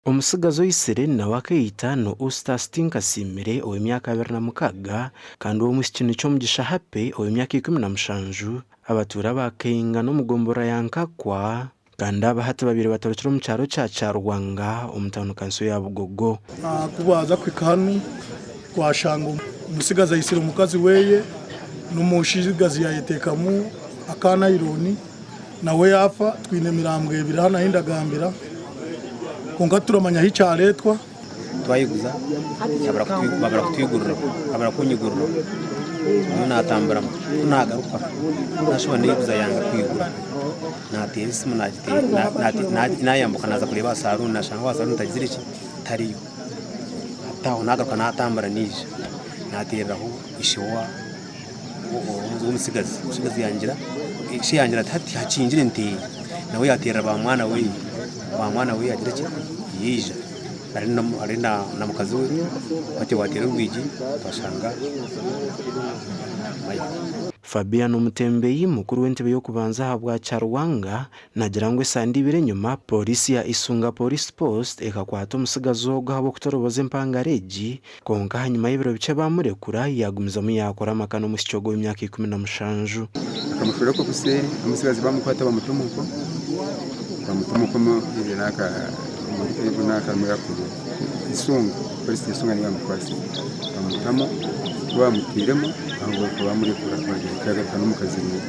Omutsigazi oitsire nawe akeita ni Ustas Tinkasiimire ow'emyaka 26 kandi ow'omwishiki ni Kyomugisha Happy ow'emyaka 17 abatuura ba Kainga n'omu gomborora ya Nkakwa kandi aba hati babaire batorokire omu kyaro kya Kyarwanga omu tauni kanso ya Bugogo. Ku baaza kuhika hanu twashanga omutsigazi aitsire omukazi we n'omutsigazi yaayeteekamu akanayironi nawe yaafa. Twine emirambo ebiri hanu ahu ndagambira kwonka tituramanya ahu kyareetwa. Twayiguza babura kutwigurira babura kunyigurira nyowe natambura ku nagaruka nashuba nayiguza yanga kwigura nateera esimu nayambuka naza kureeba aha saruuni nashanga owa saruuni tagizire ki tariyo hati aho nagaruka natambura naija nateereraho ishe w'omutsigazi omutsigazi yangira ishe yangira ati hati hakingire nteere nawe yateerera ba mwana we ba mwana we yagira ki yaija ari na mukazi we batyo bateera orwigi twashanga Mike. Fabian Omutembeyi, mukuru w'entebe y'okubanza ahabwa Kyarwanga, naagira ngu esande ibiri enyima, Pooriisi ya Isunga Police Post ekakwata omutsigazi ogu ahabw'okutoroboza empangare egi, kwonka ahanyima y'ebiro bikye baamurekura yaagumizamu yaakora amaka n'omwishiki ogu ow'emyaka 17. Bakamushwereka obuseeri, omutsigazi bamukwata bamuta omu nko, bamuta omu nko Isunga, Police ya Isunga niyo yamukwasire bamutamu, ku bamutairemu bamurekura yagaruka n'omukazi we.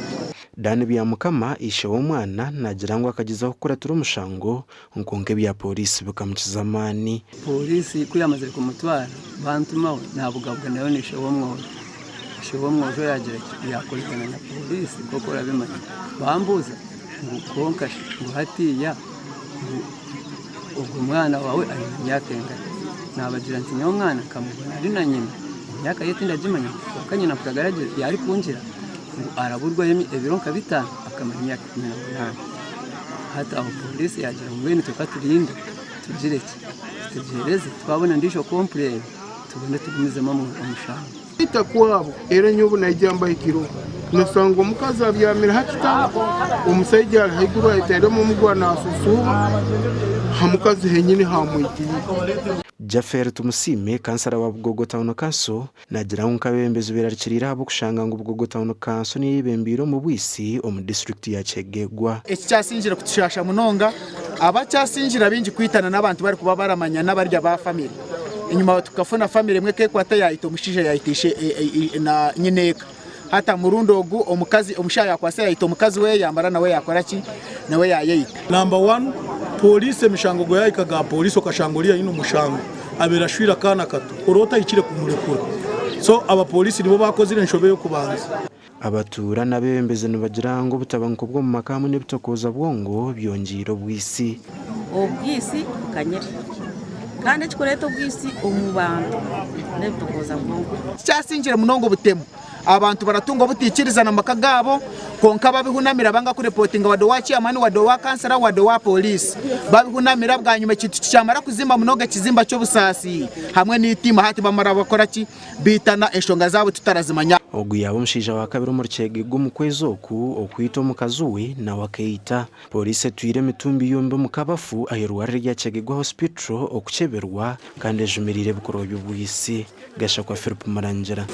Dan Byamukama, ishe w'omwana naagira ngu akagyezaho kukuratira omushango kwonka ebya pooriisi bikamukiza amaani. Pooriisi ku yaamazire kumutwara bantumaho naabugabuga nayo na ishe w'omwojo. Ishe w'omwojo yaagira ki yaakoragana na pooriisi nk'oku orabimanya. Bambuuza ngu kwonka shi ngu hatiiya ngu ogwo mwana waawe aine emyaka engahi? Naabagira nti nyowe omwana nkamubona ari na nyina, emyaka ye tindagimanya kwonka nyina ku yaarikungira ngu araburwayo ebiro nka bitaano akamara emyaka 18. Hati aho pooriisi yaagira ngu mbwenu itwe ka turinde tugire ki, tutegyereze twabona endiijo kompureeni tubone tugumizemu omushango. Kwita kwabo era nyowe obu naija mbahikireho nasanga omukazi abyamire ha kitanda, omusaija ali haiguru ayetairemu omugwa nasusuuba ha mukazi henyini hamwitiire. Japher Tumusiime, kansara wa Bugogo Town Council, Naagira ngu nk'abeebembezi beerarikiriire ahabw'okushanga ngu Bugogo Town Kanso niyo eyebembeire omu bwitsi omu disiturikiti ya Kyegegwa. Eki kyasingire kutushaasha munonga, abakyasingira baingi kwitana n'abantu barikuba baramanya n'abari aba famire. Enyima aho tukafuna famire emwe ekekwata yaita omushaija yaita ishe na nyineeka. Hati aha murundi ogu omukazi omushaija yakwasa yaita omukazi we yamara nawe yakora ki? Nawe yayeita. Number one, Police emishango go yahika ga police okashanga oriya ayine omushango abaire ashwire akaana kato oraba otahikire kumurekura so aba police nibo bakozire enshobe eyokubanza. Abatuura n'abeebembezi nibagira ngu obutabanguko bw'omu maka hamwe n'ebitokooza bwongo byongyeire obwitsi. Obwitsi bukanyire kandi ekirikureeta obwitsi omu bantu n'ebitokooza bwongo. Tikyasingire munonga obutemu. Abantu baratunga obutaikirizana omu maka gaabo kwonka babihunamira banga kurepotinga wadde owa chairman wadde owa kansara wadde owa pooriisi. Babihunamira bwanyima ekintu kikyamara kuzimba munonga ekizimba ky'obusaasi hamwe n'eitima hati bamara bakora ki? Baitana enshonga zaabo tutarazimanya. Ogu yaaba omushaija wa kabiri omuri Kyegegwa omu kwezi oku okwita omukazi we nawe akeita. Pooriisi etwire emitumbi yombi omu kabafu ah'eirwariro erya Kyegegwa Hospital okukyeberwa kandi ejumiriire ebikorwa by'obwitsi. Gashakwa Philip Murangira.